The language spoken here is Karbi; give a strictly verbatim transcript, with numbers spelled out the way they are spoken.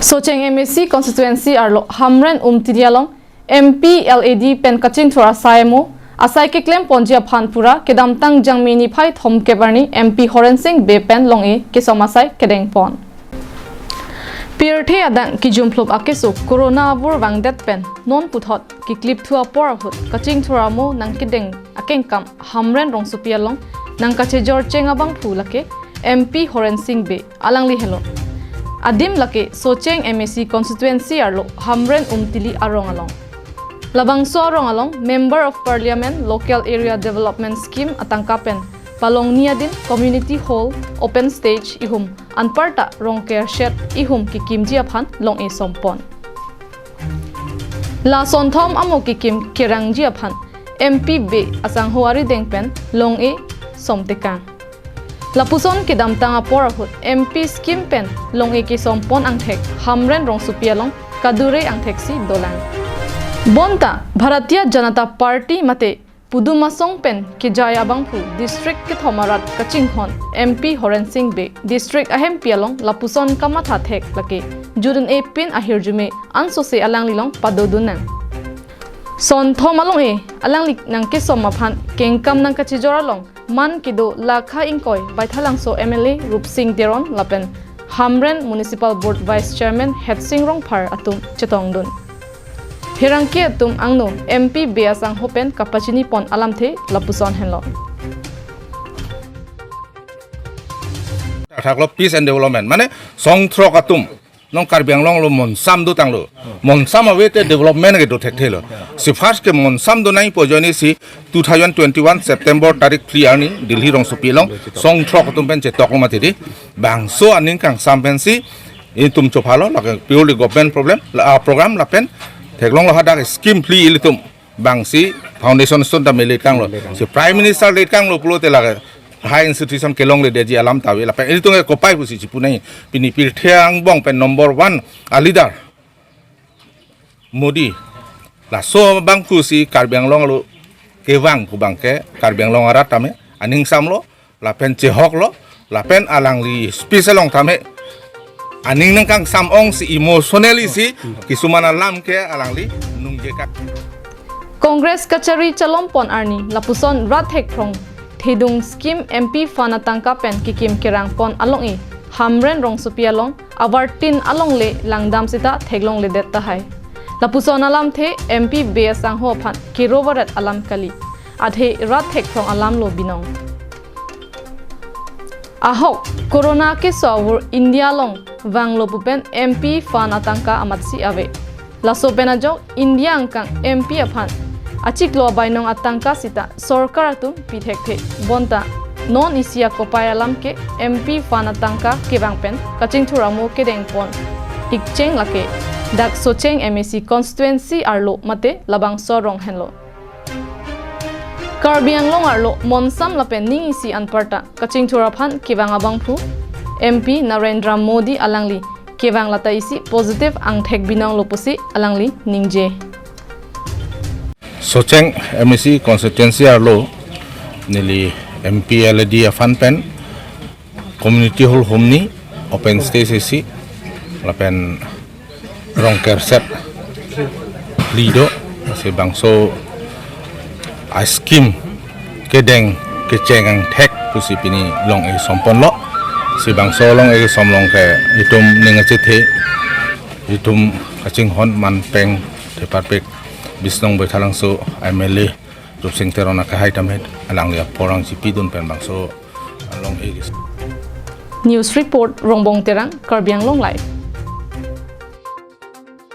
Socheng M A C constituency arlo Hamren Umtili along M P L A D pen kachingthur asai amo asai keklem ponji aphan pura kedamtang Jangmi niphai thomkep arni M P Horen Sing Bey pen long-e kesom asai kedeng pon. Pirthe adang kijumphlup akeso corona avur vangdet pen non puthot kiklipthu apor ahut kachingthur amo nangkedeng akengkam Hamren rongsopi along nangkachejor cheng abangphu lake M P Horen Sing Bey alangli henlo. Adim lake Socheng M A C constituency arlo Hamren Umtili arong along. Labangso arong along Member of Parliament Local Area Development Scheme atangka pen palongni adin community hall, open stage ihum anparta Rongker shed ihum kekimji aphan long-e som pon. La sonthom amo kekim kerangji aphan M P Bey asangho arideng pen long-e som tekang. Lapuson kedamtang apor ahut M P scheme pen long-e kesom pon angthek Hamren rongsopi along kadure angthek si dolang. Bonta Bharatiya Janata Party mate Pudum Asong pen kejai abangphu district kethom arat kachinghon M P Horen Sing Bey district ahempi along lapuson kamatha thek lake June epin ahirjume ansose alanglilong padodun nang. Sonthom along-e alangli nangkesom aphan kengkam nangkachejor along man kedo lakha ingkoi Baithalangso M L A Rupsing Teron lapen Hamren Municipal Board Vice Chairman Hetsing Rongphar atum chetongdun. Pherangke atum angno M P Bey asangho pen kapachini pon alamthe lapuson henlo. Thaklo peace and development, mane songthrok atum non Karbi Anglong lo monsam dotanglo. Monsam ave te development ke do thekthelo. Si first ke monsam do nangpo ajoine si two thousand twenty-one September tarik phli arni Delhi rongsopi along songthrok atum pen chetok lo mati di. Bangso aning kangsam pensi itum chophalo lake purely government problem, la, ah, program lapen theklonglo hadak scheme phli ilitum. Bangsi foundation stone ta melet kanglo. Si Prime Minister let kanglo pulote lake high institution kelongledetji alam ta ave lapen ilitum ke kopai pusi chipu nai. Pini pirthe angbong pen number one a leader Modi. Laso abangphu si Karbi Anglong arlo kevang pu abangke Karbi Anglong arat tame aning samlo lapen chehoklo lapen alangli speech along tame aning nangkangsam ong si emotionally si kisuman alam ke alangli nungjekai. Congress kachari chalom pon arni lapuson rat thekphrong thedung scheme M P fund atangka pen kekim kerang pon along-e Hamren rongsopi along avartin alongle langdam seta theklongledet tahai. Lapuson alamthe M P Bey asangho aphan kero varet alam kali. Athe rat thekphrong alam lo binong. Ahok corona keso avur India along vanglo pu pen M P fund atangka amatsi ave. Laso pen ajok India angkang M P aphan achiklo abainong atangka sita sorkar atum pi thekthe. Bonta non isi akopai alam ke M P fund atangka kevang pen kachingthur amo kedeng pon ikcheng lake dak Socheng M A C constituency arlo mate labangso arong henlo. Karbi Anglong arlo monsam lapen ning isi anparta kachingthur aphan kevang abangphu M P Narendra Modi alangli kevang lata isi positive angthek binonglo pusi alangli ningje. Socheng M A C constituency arlo neli M P L A D afan pen community hall humni, open stage isi lapen Rongker shed phli do, si bangso a scheme kedeng kecheng angthek pusi pini long-e som ponlo. Si bangso long-e som along ke itum ning achethe, itum kachinghon manpeng theparpek Bishnong Baithalangso M L A Rupsing Teron akehai tame alangli apor nangchipidun pen bangso long-e. News report, Rongbong Terang, Karbi Anglong Live.